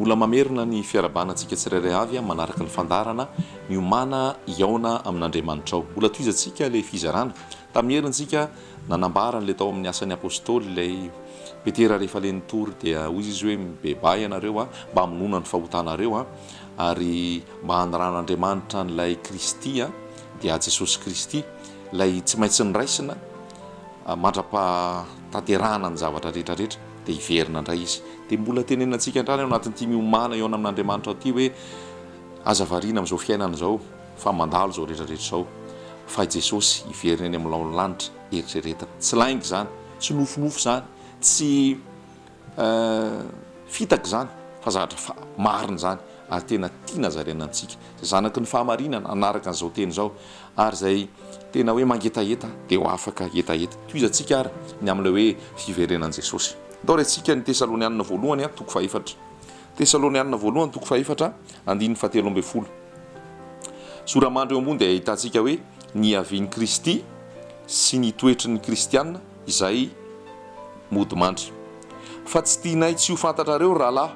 Mbola mamerina ny fiarahabana antsika tsirairay avy manaraka ny fandaharana Miomàna hihaona amin'Andriamanitrao. Mbola tohizantsika ilay fizarana. Tamin'ny heriny isika nanambara an'ilay tao amin'ny Asan'ny Apostoly ilay Petera rehefa ilay nitory dia hoy izy hoe mibebaha ianareo mba hamonoana ny fahotanareo ary mba haniran'Andriamanitra an'ilay Kristy dia Jesosy Kristy ilay tsy maintsy noraisina mandra-pahatanterahana ny zavatra rehetra rehetra dia hiverina indray izy. Dia mbola tenenina antsika hatrany ao anatin'ity miomàna hihaona amin'Andriamanitra ity hoe aza variana amin'izao fiainana izao fa mandalo izao rehetra rehetra izao fa i Jesosy hiverina eny amin'ny laon'ny lanitra eritreretina. Tsy lainga izany, tsy nofinofy izany, tsy fitaka izany fa zavatra marina izany ary tena tiana zaraina amintsika izay zanaky ny fahamarinana hanaraka an'izao teny izao ary izay tena hoe mangetaheta dia ho afaka hetaheta. Tohizantsika ary ny amin'ilay hoe fiverenan'i Jesosy. Ndao raintsika ny Tesalonianina voalohany toko fahefatra. Tesalonianina voalohany toko fahefatra andininy fahatelo ambin'ny folo. Sora-mandry eo ambony dia ahitantsika hoe niavian'i Kristy sy ny toetry ny kristiana izay mody mandry. Fa tsy tianay tsy ho fantatrareo, ry rahalahy,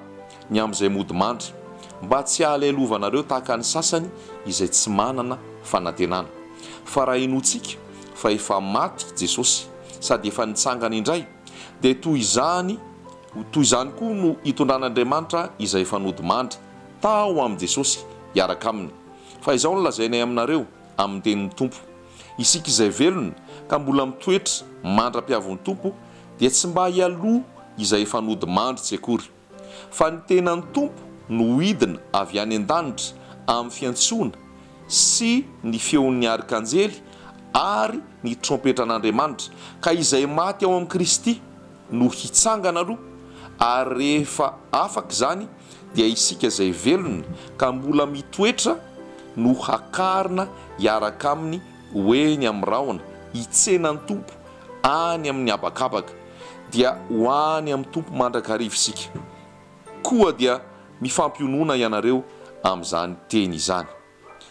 ny amin'izay mody mandry, mba tsy hahalelovanareo tahaka ny sasany izay tsy manana fanantenana. Fa raha inoantsika fa efa maty Jesosy sady efa nitsangana indray, dia toy izany toy izany koa no hitondran'Andriamanitra izay efa nody mandry tao amin'i Jesosy hiaraka aminy. Fa izao no lazainay aminareo amin'ny tenin'ny Tompo, Isika izay velona ka mbola mitoetra mandra-piavin'ny Tompo dia tsy mba hialoha izay efa nody mandry tsy akory. Fa ny tenan'ny Tompo no hidina avy any an-danitra amin'ny fiantsoana sy ny feon'ny arikanjely ary ny trompetran'Andriamanitra, ka izay maty ao amin'i Kristy no hitsangana aloha, ary rehefa afaka izany dia isika izay velona ka mbola mitoetra no hakarina hiaraka aminy ho eny amin'ny rahona, hitsena ny Tompo any amin'ny habakabaka, dia ho any amin'ny Tompo mandrakariva isika. Koa dia mifampionona ianareo amin'izany teny izany.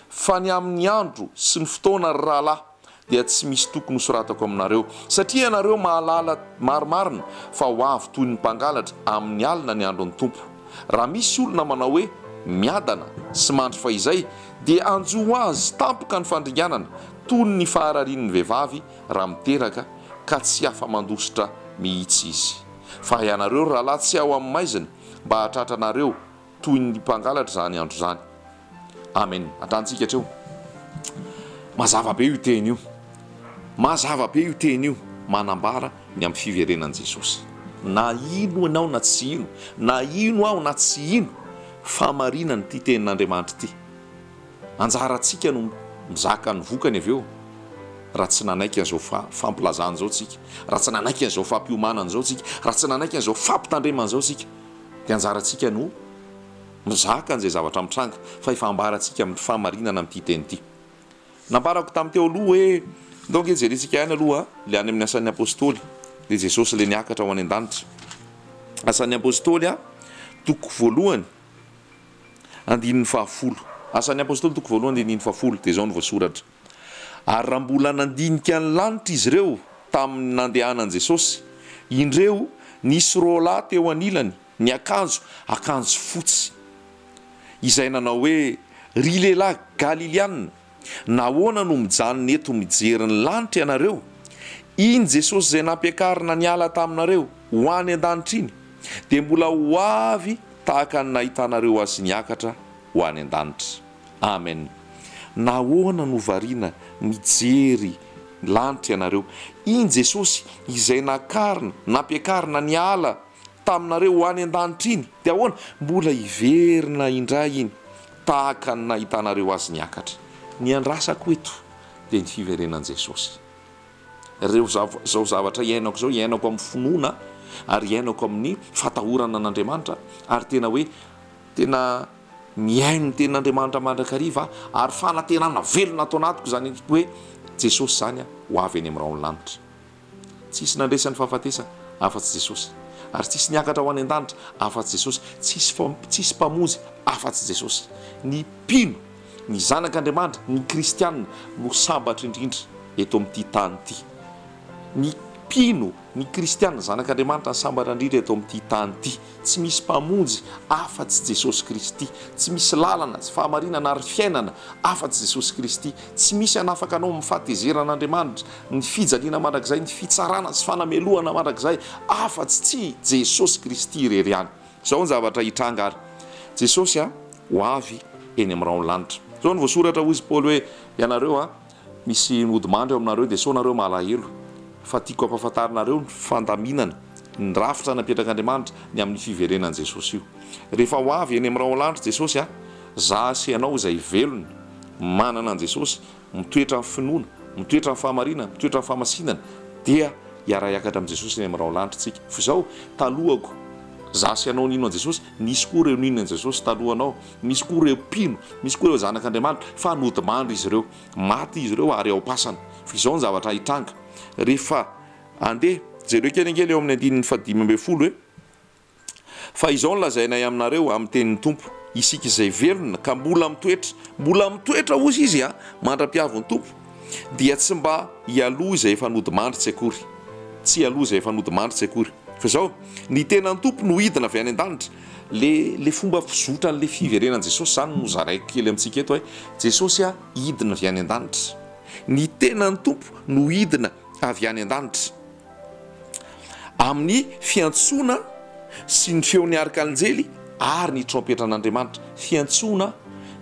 Fa ny amin'ny andro sy ny fotoana, ry rahalahy, dia tsy misy tokony hosoratako aminareo, satria ianareo mahalala marimarina fa ho avy toy ny mpangalatra amin'ny alina ny andron'ny Tompo. Raha misy olona manao hoe, Miadana sy mandry fahizay, dia hanjo ho azy tampoka ny fandringanana, toy ny fahararian'ny vehivavy raha miteraka, ka tsy afa-mandositra mihitsy izy. Fa ianareo, ry rahalahy, tsy ao amin'ny maizina, mba hahatratra anareo toy ny mpangalatra izany andro izany. Amen. Hatranintsika hatreo. Mazava be io teny io. Mazava be io teny io manambara ny amin'ny fiverenan'i Jesosy. Na hino ianao na tsy hino, na hino aho na tsy hino, fahamarinana ity tenin'Andriamanitra ity. Anjarantsika no mizaka ny vokany avy eo raha tsy nanaiky an'izao fampilazana izao tsika, raha tsy nanaiky an'izao fampiomanana izao tsika, raha tsy nanaiky an'izao fampitandremana izao tsika. Dia anjarantsika no mizaka an'izay zavatra mitranga fa efa ambarantsika amin'ny fahamarinana amin'ity teny ity. Nambarako tamin'ny teo aloha hoe ndao ange jerentsika ihany aloha ilay any amin'ny Asan'ny Apostoly, ilay Jesosy ilay niakatra ho any an-danitra. Asan'ny Apostoly toko voalohany andininy fahafolo. Asan'ny Apostoly toko voalohany andininy fahafolo dia izao no voasoratra. Ary raha mbola nandinika ny lanitra izy ireo tamin'ny nandehanan'i Jesosy, indreo nisy roalahy teo anilany niakanjo akanjo fotsy, izay nanao hoe, Ry lehilahy Galiliana, nahoana no mijanona eto mijery ny lanitra ianareo? Iny Jesosy izay nampiakarina niala taminareo ho any an-danitra iny, dia mbola ho avy tahaka ny nahitanareo Azy niakatra ho any an-danitra. Amen. Nahoana no variana mijery lanitra ianareo? Iny Jesosy izay nakarina, nampiakarina niala taminareo ho any an-danitra iny. Dia ahoana? Mbola hiverina indray iny, tahaka ny nahitanareo Azy niakatra. Ny andrasako eto dia ny fiverenan'i Jesosy. Ireo izao zavatra iainako izao, iainako amin'ny finoana ary iainako amin'ny fatahorana an'Andriamanitra ary tena hoe tena mihaino ny tenin'Andriamanitra mandrakariva aho ary fanantenana velona ato anatiko izany hoe Jesosy izany ho avy eny amin'ny rahon'ny lanitra. Tsisy nandresy ny fahafatesana afa-tsy Jesosy. Ary tsisy niakatra ho any an-danitra afa-tsy Jesosy. Tsisy tsisy mpamonjy afa-tsy Jesosy. Ny mpino, ny zanak'Andriamanitra, ny kristiana no sambatra indrindra eto amin'ity tany ity. Ny. mpino, ny kristiana, zanak'Andriamanitra ny sambatra indrindra eto amin'ity tany ity. Tsy misy Mpamonjy afa-tsy Jesosy Kristy. Tsy misy lalana, sy fahamarinana ary fiainana afa-tsy Jesosy Kristy. Tsy misy hanafaka anao amin'ny fahatezeran'Andriamanitra, ny fijaliana mandrakizay, ny fitsarana sy fanamelohana mandrakizay afa-tsy tsy Jesosy Kristy irery ihany. Izao ny zavatra hitranga ary. Jesosy ho avy eny amin'ny rahon'ny lanitra. Izao no voasoratra, hoy izy Paoly hoe, Ianareo a, misy nodimandry ao aminareo dia sao nareo malahelo, fa tiako hampahafantarinareo ny fandaminana, ny rafitra napetrak'Andriamanitra ny amin'ny fiverenan'i Jesosy io. Rehefa ho avy eny amin'ny rahon'ny lanitra Jesosy a, za sy ianao izay velona, manana an'i Jesosy, mitoetra amin'ny finoana, mitoetra amin'ny fahamarinana, mitoetra amin'ny fahamasinana, dia hiara-hiakatra amin'i Jesosy eny amin'ny rahon'ny lanitra isika. Fa izao, talohako, za sy ianao nino an'i Jesosy, nisy koa ireo nino an'i Jesosy talohanao, misy koa ireo mpino, misy koa ireo zanak'Andriamanitra, fa nodimandry izy ireo. Maty izy ireo ary ao am-pasana. Fa izao ny zavatra hitranga, rehefa andeha, jereo kely ange ilay eo amin'ny andininy fahadimy ambin'ny folo e. Fa izao no lazainay aminareo amin'ny tenin'ny Tompo, isika izay velona ka mbola mitoetra, mbola mitoetra hozy izy a, mandra-piavin'ny Tompo, dia tsy mba hialoha izay efa nodimandry tsy akory. Tsy hialoha izay efa nodimandry tsy akory. Fa izao, ny tenan'ny Tompo no hidina avy any an-danitra. Le, le fomba fizotran'le fiverenan'i Jesosy izany no zaraiko kely amintsika eto e. Jesosy a, hidina avy any an-danitra. Ny tenan'ny Tompo no hidina avy any an-danitra. Amin'ny fiantsoana sy ny feon'ny arkanjely ary ny trompetran'Andriamanitra. Fiantsoana,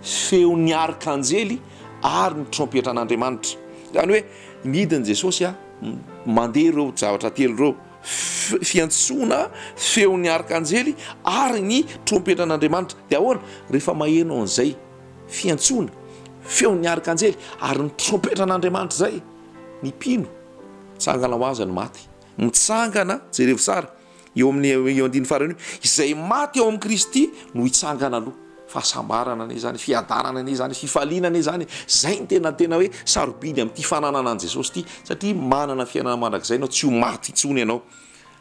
feon'ny arkanjely ary ny trompetran'Andriamanitra. Izany hoe midina Jesosy a, mandeha ireo zavatra telo ireo. Fiantsoana, feon'ny arkanjely ary ny trompetran'Andriamanitra. Dia ahoana? Rehefa maheno an'izay fiantsoana, feon'ny arkanjely ary ny trompetran'Andriamanitra izay, ny mpino Mitsangana ho azy ny maty. Mitsangana, jerevo tsara, eo amin'ny io andininy farany io, izay maty ao amin'i Kristy no hitsangana aloha. Fahasambarana anie izany, fiadanana anie izany, fifaliana anie izany. Izay no tena tena hoe sarobidy amin'ity fananana an'i Jesosy ity, satria manana fiainana mandrakizay ianao, tsy ho maty intsony ianao.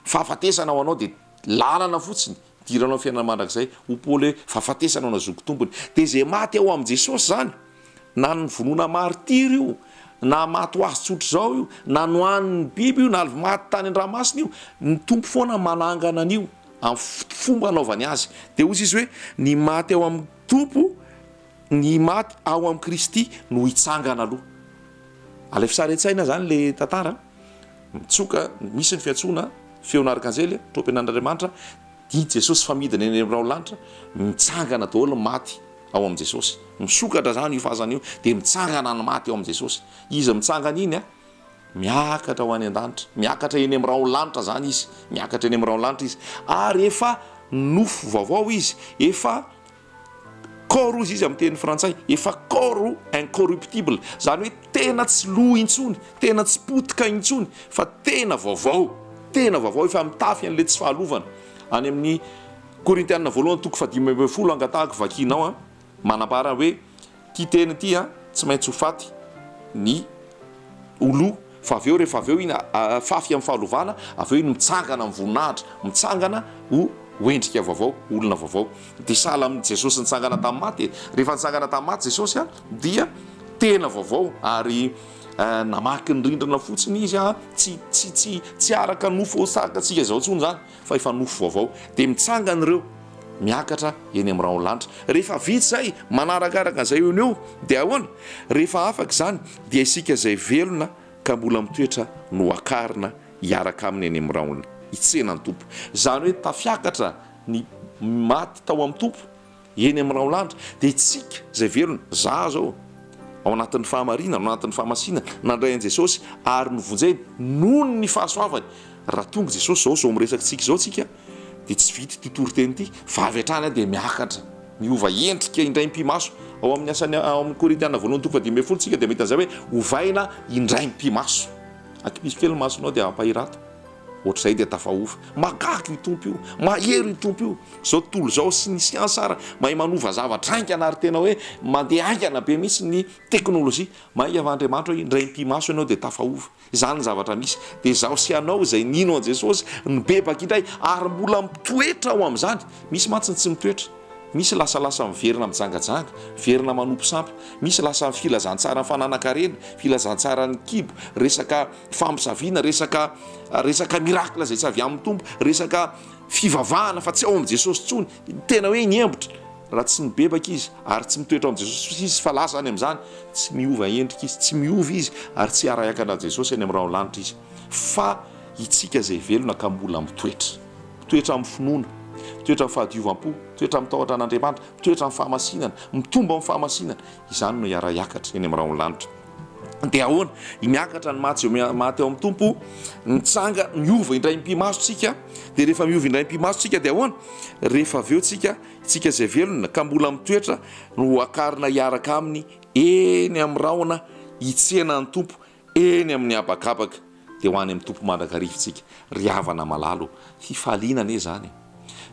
Fahafatesana ho anao dia lalana fotsiny, hidiranao fiainana mandrakizay. Hoy Paoly hoe, fahafatesana no nazoako tompony. Dia izay maty ao amin'i Jesosy izany, na ny vonoina martiry io, na maty ho azy tsotr'izao io, na nohanin'ny biby io, na maty tany an-dranomasina io, ny Tompo foana manangana an'io amin'ny fomba anaovany azy. Dia hoy izy hoe, ny maty ao amin'ny Tompo, ny maty ao amin'i Kristy no hitsangana aloha. Alaivo sary an-tsaina izany ilay tantara, mitsoka, misy ny fiantsoana, feon'arkanjely, trompen'Andriamanitra, Dia Jesosy fa midina eny amin'ny rahon-lanitra, mitsangana daholo ny maty ao amin'i Jesosy. Misokatra izany io fasana io, dia mitsangana ny maty ao amin'i Jesosy. Izy mitsangana iny an, miakatra ho any an-danitra, miakatra eny amin'ny rahon-lanitra izany izy, miakatra eny amin'ny rahon-lanitra izy. Ary efa nofo vaovao izy, efa Corps hozy izy amin'ny teny frantsay, efa corps incorruptible, izany hoe tena tsy lo intsony, tena tsy potika intsony fa tena vaovao, tena vaovao, efa mitafy an'ilay tsy fahalovana. Any amin'ny Korintiana voalohany toko fahadimy ambin'ny folo angatahako vakianao an, manambara hoe ity tena ity an, tsy maintsy ho faty ny ho lo, fa avy eo rehefa avy eo iny afafy amin'ny fahalovana, avy eo iny mitsangana amin'ny voninahitra, mitsangana ho ho endrika vaovao, olona vaovao. Dia sahala amin'i Jesosy nitsangana tamin'ny maty e. Rehefa nitsangana tamin'ny maty Jesosy dia tena vaovao ary namaky ny rindrina fotsiny izy a, tsy tsy tsy tsy araka nofo tahaka antsika izao intsony izany fa efa nofo vaovao. Dia mitsangana ireo, miakatra eny amin'ny rahon'ny lanitra. Rehefa vita izay, manarakaraka an'izay eo no eo, dia ahoana? Rehefa afaka izany dia isika izay velona ka mbola mitoetra no hakarina hiaraka aminy eny amin'ny rahona hitsena ny Tompo. Izany hoe tafiakatra ny maty tao amin'ny Tompo eny amin'ny rahon-lanitra, dia isika izay velona, za zao, ao anatin'ny fahamarinana, ao anatin'ny fahamasinana, nandray an'i Jesosy ary novonjeny noho ny fahasoavany. Raha tonga Jesosy zao, zao miresaka tsika izao tsika, dia tsy vita ity toriteny ity, fa avy hatrany aho dia miakatra, miova endrika indray mipi-maso. Ao amin'ny asan'ny ao amin'ny Korintiana voalohany toko fahadimy ambin'ny folo tsika dia mahita an'izay hoe ovaina indray mipi-maso. Akipiso kely ny masonao dia ampahirato. Ohatr'izay dia tafahofa. Mahagaga io Tompo io, mahery io Tompo io. Izao tontolo izao sy ny siansa ary mahay manova zavatra haingana ary tena hoe mandeha haingana be mihitsy ny teknolojia. Mainka fa Andriamanitra hoe indray mipi-maso ianao dia tafahofa. Izany ny zavatra misy. Dia izaho sy ianao izay nino an'i Jesosy, nibebaka indray ary mbola mitoetra ao amin'izany. Misy mantsy ny tsy mitoetra. Misy lasa lasa miverina mijangajanga, miverina manompo sampy, misy lasa filazantsaran'ny fananan-karena, filazantsaran'ny kibo, resaka fampisaviana, resaka resaka miracle izay tsy avy amin'ny Tompo, resaka fivavahana fa tsy ao amin'i Jesosy intsony, tena hoe niembotra. Raha tsy mibebaka izy ary tsy mitoetra ao amin'i Jesosy izy fa lasa any amin'izany, tsy miova endrika izy, tsy miova izy ary tsy hiara-hiakatra an'i Jesosy any amin'ny rahon'ny lanitra izy. Fa itsika izay velona ka mbola mitoetra. Mitoetra amin'ny finoana, mitoetra amin'ny fahadiovam-po, mitoetra amin'ny tahotra an'Andriamanitra, mitoetra amin'ny fahamasinana, mitombo amin'ny fahamasinana. Izany no hiara-hiakatra eny amin'ny rahon'ny lanitra. Dia ahoana? Miakatra ny maty izay maty ao amin'ny Tompo, mitsanga, miova indray mipi-maso tsika, dia rehefa miova indray mipi-maso tsika dia ahoana? Rehefa avy eo tsika, tsika izay velona ka mbola mitoetra no ho akarina hiaraka aminy eny amin'ny rahona hitsena ny Tompo eny amin'ny habakabaka, dia ho any amin'ny Tompo mandrakariva tsika. Ry havana malala ô, fifaliana anie izany e!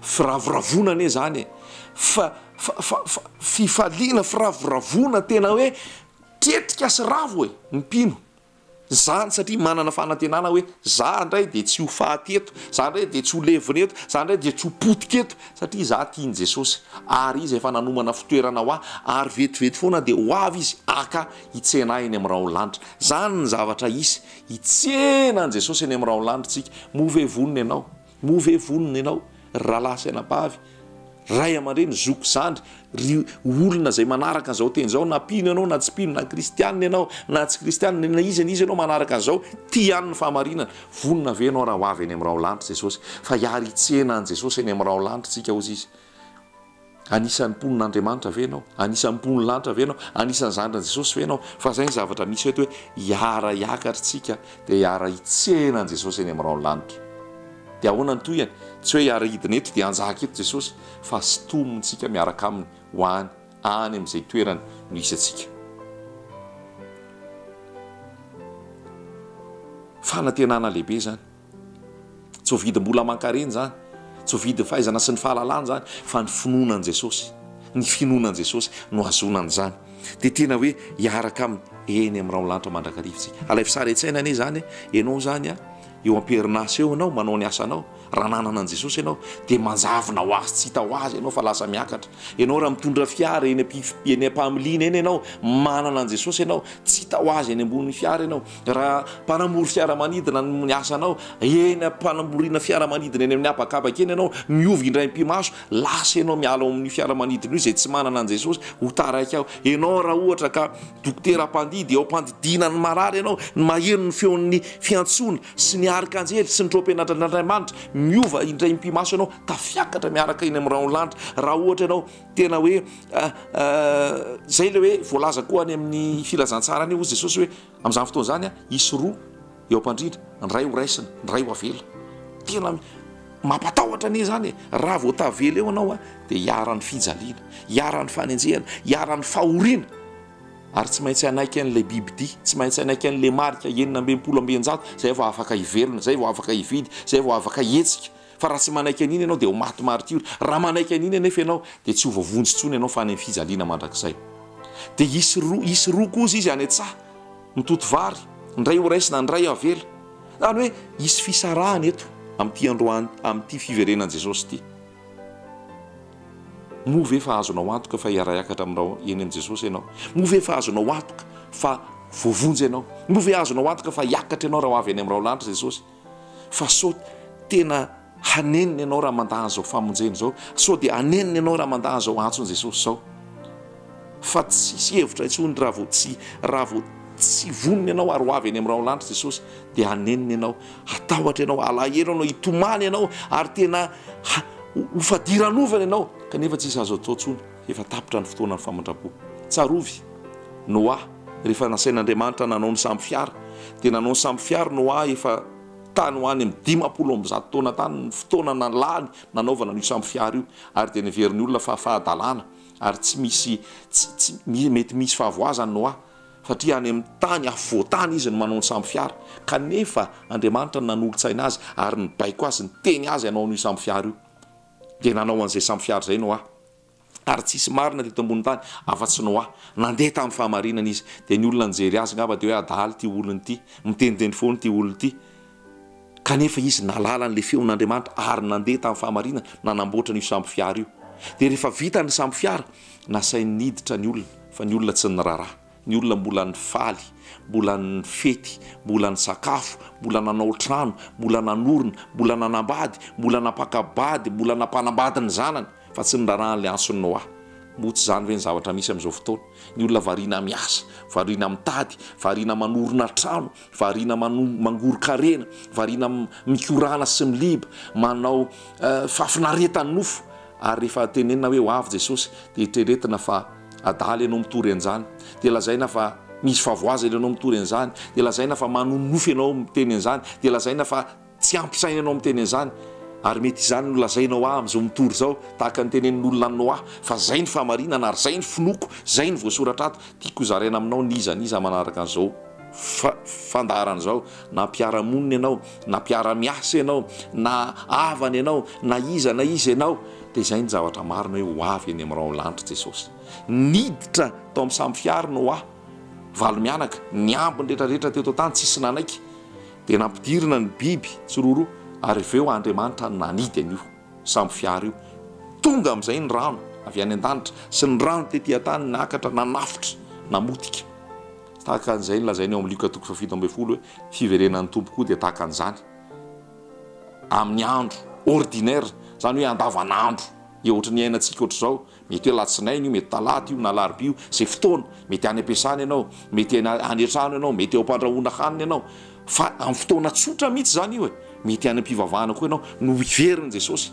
Firavoravoana anie izany e! Fa, fa, fa, fa, fifaliana, firavoravoana tena hoe Tretrika sy ravo e! Ny mpino. Zany satria manana fanantenana hoe za ndray dia tsy ho faty eto, za ndray dia tsy ho levona eto, za ndray dia tsy ho potika eto satria za tian'i Jesosy ary Izy efa nanomana fitoerana ho ahy ary vetivety foana dia ho avy Izy haka hitsena ahy eny amin'ny rahon'ny lanitra. Zany ny zavatra hisy. Hitsena an'i Jesosy eny amin'ny rahon'ny lanitra isika. Moa ve vonona ianao? Moa ve vonona ianao ry rahalahy sy anabavy, ray aman-dreny, zoky, zandry, ry olona izay manaraka an'izao teny izao, na mpino ianao na tsy mpino, na kristianina ianao na tsy kristianina, na iza na iza ianao manaraka an'izao, tia ihany ny fahamarinana. Vonona ve ianao raha ho avy eny amin'ny rahon-lanitra Jesosy? Fa hiary hitsena an'i Jesosy eny amin'ny rahon-lanitra isika, hozy Izy. Anisan'ny mponin'Andriamanitra ve ianao? Anisan'ny mponin'ny lanitra ve ianao? Anisan'ny zandrin'i Jesosy ve ianao? Fa izay ny zavatra misy eto hoe hiara-hiakatra isika dia hiara-hitsena an'i Jesosy eny amin'ny rahon'ny lanitra. Dia ahoana ny tohiny? Tsy hoe hiara-hidina eto dia hanjaka eto Jesosy fa sintomintsika miaraka aminy ho any, any amin'izay toerany no hisy antsika. Fanantenana lehibe izany. Tsy ho vidim-bola aman-karena izany, tsy ho vidin'ny fahaizana sy ny fahalalana izany, fa ny finoana an'i Jesosy. Ny finoana an'i Jesosy no ahazoana an'izany. Dia tena hoe hiaraka aminy eny amin'ny rahon'ny lanitra mandrakariva isika. Alaivo sary an-tsaina anie izany e! Ianao izany eo am-perinasa eo ianao, manao ny asanao. Raha nanana an'i Jesosy ianao, dia manjavona ho azy, tsy hita ho azy ianao fa lasa miakatra. Ianao raha mitondra fiara eny eny am-pamiliana eny ianao, manana an'i Jesosy ianao, tsy hita ho azy eny ambonin'ny fiara ianao. Raha mpanamory fiaramanidina no ny asanao, eny am-panamoriana fiaramanidina eny amin'ny habakabaka eny ianao, miova indray mipi-maso, lasa ianao miala ao amin'io fiaramanidina io izay tsy manana an'i Jesosy ho taraiky ao. Ianao raha ohatra ka dokotera mpandidy, eo am-pandidiana ny marary ianao, ny maheno ny feon'ny fiantsoana sy ny arikanjely sy ny trompenatran'Andriamanitra, miova indray mipi-maso ianao, tafiakatra miaraka eny amin'ny rahon'ny lanitra. Raha ohatra ianao tena hoe izay ilay hoe voalaza koa any amin'ny filazantsara any hozy Jesosy hoe amin'izany fotoana izany hisy roa eo am-pandriana, ny iray ho raisina, ny iray ho avela. Tena mampatahotra anie izany e! Raha vao tavela eo ianao dia hiharan'ny fijaliana, hiharan'ny fanenjehana, hiharan'ny fahoriana. Ary tsy maintsy hanaiky an'ilay bibidia, tsy maintsy hanaiky an'ilay marika 666, izay vao afaka hivelona, izay vao afaka hividy, izay vao afaka hihetsika. Fa raha tsy manaiky an'iny ianao dia ho maty maritiora. Raha manaiky an'iny anefa ianao dia tsy ho voavonjy intsony ianao fa any amin'ny fijaliana mandrakizay. Dia hisy roa, hisy roa kosa izy any an-tsaha, mitoto vary, ny iray ho raisina, ny iray havela. Izany hoe hisy fisarahana eto amin'ity androany, amin'ity fiverenan'i Jesosy ity. Moa ve fa azonao antoka fa hiara-hiakatra aminao eny amin'i Jesosy ianao? Moa ve fa azonao antoka fa voavonjy ianao? Moa ve azonao antoka fa hiakatra ianao raha ho avy eny amin'ny raolanitra Jesosy? Fa sao tena hanenina ianao raha mandà an'izao famonjena izao, sao dia hanenina ianao raha mandà an'izao antson'i Jesosy izao. Fa tsisy hevitra intsony raha vao tsy raha vao tsy vonona ianao ary ho avy eny amin'ny rahon-lanitra Jesosy dia hanenina ianao, hatahotra ianao, halahelo ianao, hitomany ianao ary tena ho fadiranovana ianao kanefa tsisy azo atao intsony, efa tapitra ny fotoanan'ny famindram-po. Tsarovy Noa, rehefa nasain'Andriamanitra nanao ny sambo fiara, dia nanao ny sambo fiara Noa efa tany ho any amin'ny 150 taona tany ny fotoana nalany nanaovana an'io sambo fiara io, ary dia neverin'ny olona fa fahadalana ary tsy misy tsy tsy mety misy fahavoazana Noa satria any amin'ny tany afovoan-tany izy no manao ny sambo fiara, kanefa Andriamanitra no nanolo-tsaina azy ary nibaiko azy niteny azy hanao an'io sambo fiara io, dia nanao an'izay sambo fiara izay Noa. Ary tsisy marina teto ambonin'ny tany afa-tsy Noa. Nandeha tamin'ny fahamarinana izy. Dia ny olona nijery azy angamba dia hoe adala ity olona ity, miteniteny foana ity olona ity. Kanefa izy nahalala an'ilay feon'Andriamanitra ary nandeha tamin'ny fahamarinana, nanamboatra an'io sambo fiara io. Dia rehefa vita ny sambo fiara, nasainy niditra ny olona, fa ny olona tsy niraharaha. Ny olona mbola nifaly, mbola nifety, mbola nisakafo, mbola nanao trano, mbola nanorina, mbola nanambady, mbola nampaka-bady, mbola nampanambady ny zanany, fa tsy niraharaha an'ilay antson'i Noa. Moa tsy izany ve ny zavatra misy amin'izao fotoana? Ny olona variana miasa, variana mitady, variana manorina trano, variana mangoron-karena, variana mikorana sy miliba, manao fahafinaretan'ny nofo, ary rehefa tenenina hoe ho avy Jesosy dia eritreretina fa adala ianao mitory an'izany, dia lazaina fa misy fahavoazana ianao mitory an'izany, dia lazaina fa manonofy ianao miteny an'izany, dia lazaina fa Tsy ampy saina ianao miteny an'izany, ary mety izany no lazainao ahy amin'izao mitory izao, tahaka ny tenenin'olona an'i Noa, fa izay ny fahamarinana ary izay ny finoako, izay ny voasoratra ato, tiako hozaraina aminao n'iza n'iza manaraka an'izao fandaharana izao, na mpiara-monina ianao, na mpiara-miasa ianao, na havana ianao, na iza na iza ianao, dia izay ny zavatra marina hoe ho avy eny amin'ny rahon-lanitra Jesosy. Niditra tao amin'ny sambo fiara Noa, valo mianaka, ny ambiny rehetrarehetra teto an-tany tsisy nanaiky, Dia nampidirina ny biby tsiroaroa, ary avy eo Andriamanitra nanidy an'io sambo fiara io. Tonga amin'izay ny rano avy any an-danitra sy ny rano tetỳ an-tany niakatra nanafotra, namotika. Tahaka an'izay nolazainy ao amin'ny Lioka toko fahafito ambin'ny folo hoe, Fiverenan'ny Tompo koa dia tahaka an'izany, amin'ny andro ordinaire, izany hoe andavanandro, eo ohatran'ny iainantsika ohatr'izao, Mety hoe alatsinainy io, mety talata io na alarobia io, izay fotoana, mety any am-piasana ianao, mety any an-trano ianao, mety eo am-pandrahoana hanina ianao, fa amin'ny fotoana tsotra mihitsy izany io e, mety any am-pivavahana koa ianao no hiverin'i Jesosy,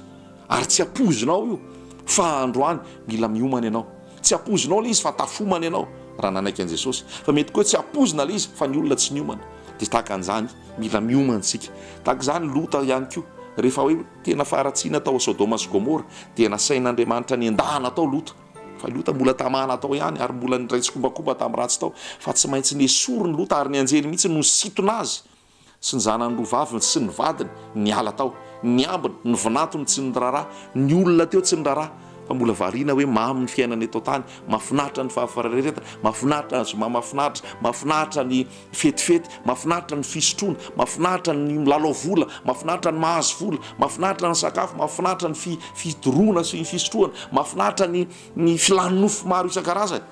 ary tsy ampoizinao io fa androany mila miomana ianao, tsy ampoizinao ilay izy fa tafomana ianao raha nanaiky an'i Jesosy, fa mety koa hoe tsy ampoizina ilay izy fa ny olona tsy niomana, dia tahaka an'izany mila miomana isika, tahaka izany Lota ihany koa rehefa hoe. Tena faharatsiana tao Sodoma sy Gomora, dia nasain'Andriamanitra nendahana tao Lota. Fa i Lota mbola tamana tao ihany, ary mbola niray tsikombakomba tamin'ny ratsy tao. Fa tsy maintsy nesoriny Lota, ary ny anjely mihitsy no nisintona azy sy ny zanany roa vaviny sy ny vadiny niala tao. Ny ambiny, ny vinantony tsy niraharaha, ny olona teo tsy niraharaha, fa mbola variana hoe mamy ny fiainana eto an-tany, mahafinaritra ny fahafinaretana, mahafinaritra ny zoma mahafinaritra, mahafinaritra ny Fetifety, mahafinaritra ny fisotroana, mahafinaritra ny milalao vola, mahafinaritra ny mahazo vola, mahafinaritra ny sakafo, mahafinaritra ny fi, fidoroana sy ny fisotroana, mahafinaritra ny, ny filan'ny nofo maro isan-karazany,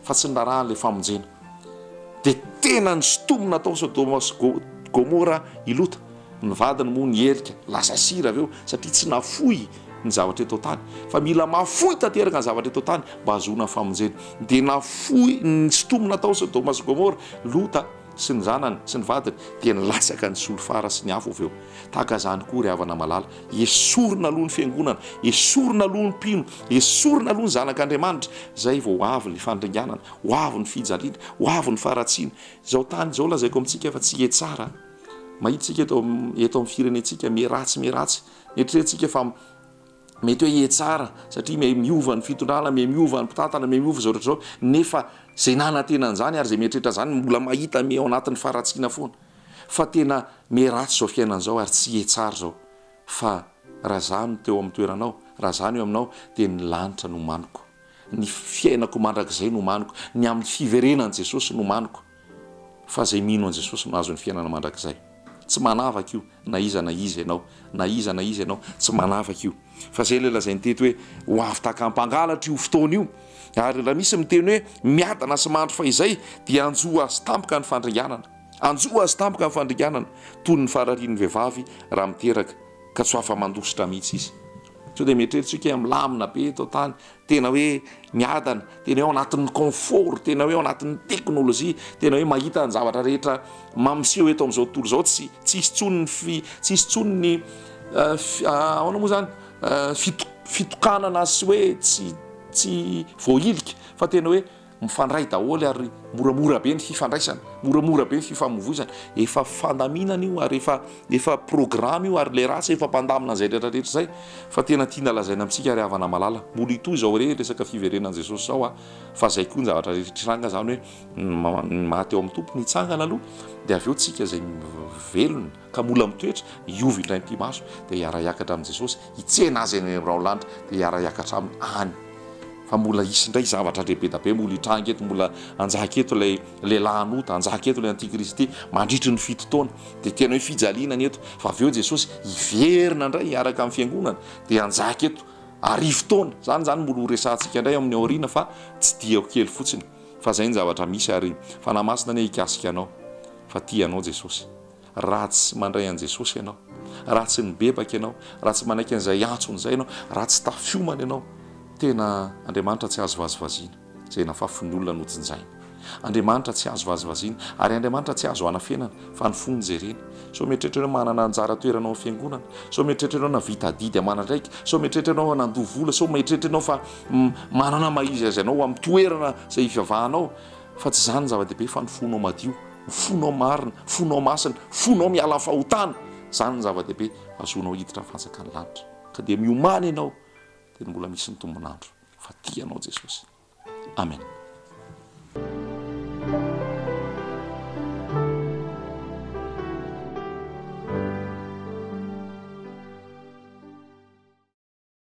fa tsy niraharaha an'ilay famonjena. Dia tena nisintomina tao Sodoma sy Go, Gomora i Lota. Ny vadiny moa niherika, lasa sira avy eo, satria tsy nafoy ny zavatra eto an-tany, fa mila mahafoy tanteraka ny zavatra eto an-tany mba hahazoana ny famonjena. Dia nafoy, nisintomina tao Sodoma sy Gomora, Lota sy ny zanany sy ny vadiny, dia nilatsaka ny solifara sy ny afo avy eo. Tahaka izany koa ry havana malala, esorina aloha ny fiangonana, esorina aloha ny mpino, esorina aloha ny zanak'Andriamanitra, izay vao ho avy ny fandringanana, ho avy ny fijaliana, ho avy ny faharatsiana. Izao tany izao lazaiko amintsika fa tsy hetsara. Mahita isika eto eto amin'ny firenentsika miharatsy miharatsy. Eritreretintsika fa mety hoe hetsara satria miha miova ny fitondrana, miha miova ny mpitantana, miha miova izao rehetra izao, nefa izay nanantena an'izany ary izay mieritreritra an'izany mbola mahita miha ao anatin'ny faharatsiana foana. Fa tena miharatsy izao fiainana izao ary tsy hetsara izao. Fa raha izaho no teo amin'ny toeranao, raha izaho no eo aminao dia ny lanitra no omaniko. Ny fiainako mandrakizay no omaniko, ny amin'ny fiverenan'i Jesosy no omaniko. Fa izay mino an'i Jesosy mahazo ny fiainana mandrakizay. Tsy manavaka io na iza na iza ianao, na iza na iza ianao, tsy manavaka io. Fa izay ilay lazainy teto hoe ho avy tahaka mpangalatra io fotoana io. Ary raha misy miteny hoe miadana sy mandry fahizay dia hanjo azy tampoka ny fandringanana. Hanjo azy tampoka ny fandringanana, toy ny fararian'ny vehivavy raha miteraka, ka tsy ho afa-mandositra mihitsy izy. Sao dia mieritreritra isika hoe milamina be eto an-tany, tena hoe miadana, tena hoe ao anatin'ny confort, tena hoe ao anatin'ny teknolojia, tena hoe mahita ny zavatra rehetra mampiseho eto amin'izao tontolo izao, tsy tsy hisy intsony ny fi, tsy hisy intsony ny ahoana moa izany, fito- fitokanana sy hoe tsy tsy voahilika fa tena hoe Mifandray daholo ary moramora be ny fifandraisana, moramora be ny fifamoivoizana. Efa fandaminana io ary efa efa programme io ary ilay ratsy efa mpandamina an'izay rehetra rehetra izay. Fa tena tiana lazaina amintsika ry havana malala, mbola hitohy izao re resaka fiverenan'i Jesosy izao a! Fa izay koa ny zavatra rehetra hitranga izany hoe ny maty ao amin'ny Tompo ny hitsangana aloha dia avy eo tsika izay velona ka mbola mitoetra hiova indray mipi-maso dia hiara-hiakatra amin'i Jesosy, hitsena Azy any amin'ny rahon-lanitra dia hiara-hiakatra aminy any. Fa mbola hisy indray zavatra ndre be da be mbola hitranga eto, mbola hanjaka eto ilay lehilahy hanota, hanjaka eto ilay antikristy mandritry ny fito taona. Dia tena hoe fijaliana ny eto. Fa avy eo Jesosy hiverina indray hiaraka amin'ny fiangonana dia hanjaka eto. Arivotaona. Izany izany mbola ho resahantsika indray amin'ny aoriana fa tsy diako kely fotsiny fa izay ny zavatra misy ary Fanahy Masina anie hikasika anao fa tia anao Jesosy. Raha tsy mandray an'i Jesosy ianao, raha tsy mibebaka ianao, raha tsy manaiky an'izay antsony izay ianao, raha tsy tafiomana ianao, tena Andriamanitra tsy azo vazivaziana. Izay nafafin'ny olona no jinjaina. Andriamanitra tsy azo vazivaziana, ary Andriamanitra tsy azo anafenana, fa ny fo no jerena. Sao mieritreritra ianao manana anjara toerana ao amin'ny fiangonana, sao mieritreritra ianao navita adidy aman'andraikitra, sao mieritreritra ianao fa nandoa vola, sao mieritreritra ianao fa manana maha izy azy anao amin'ny toerana izay ivavahanao, fa tsy izany ny zava-dehibe fa ny fonao madio, ny fonao marina, fonao masina, fonao miala amin'ny fahotana, izany ny zava-dehibe ahazoanao hiditra ny fanjakan'ny lanitra. Ka dia miomàna ianao dia mbola misy ny tombon'andro fa tia anao Jesosy. Amen.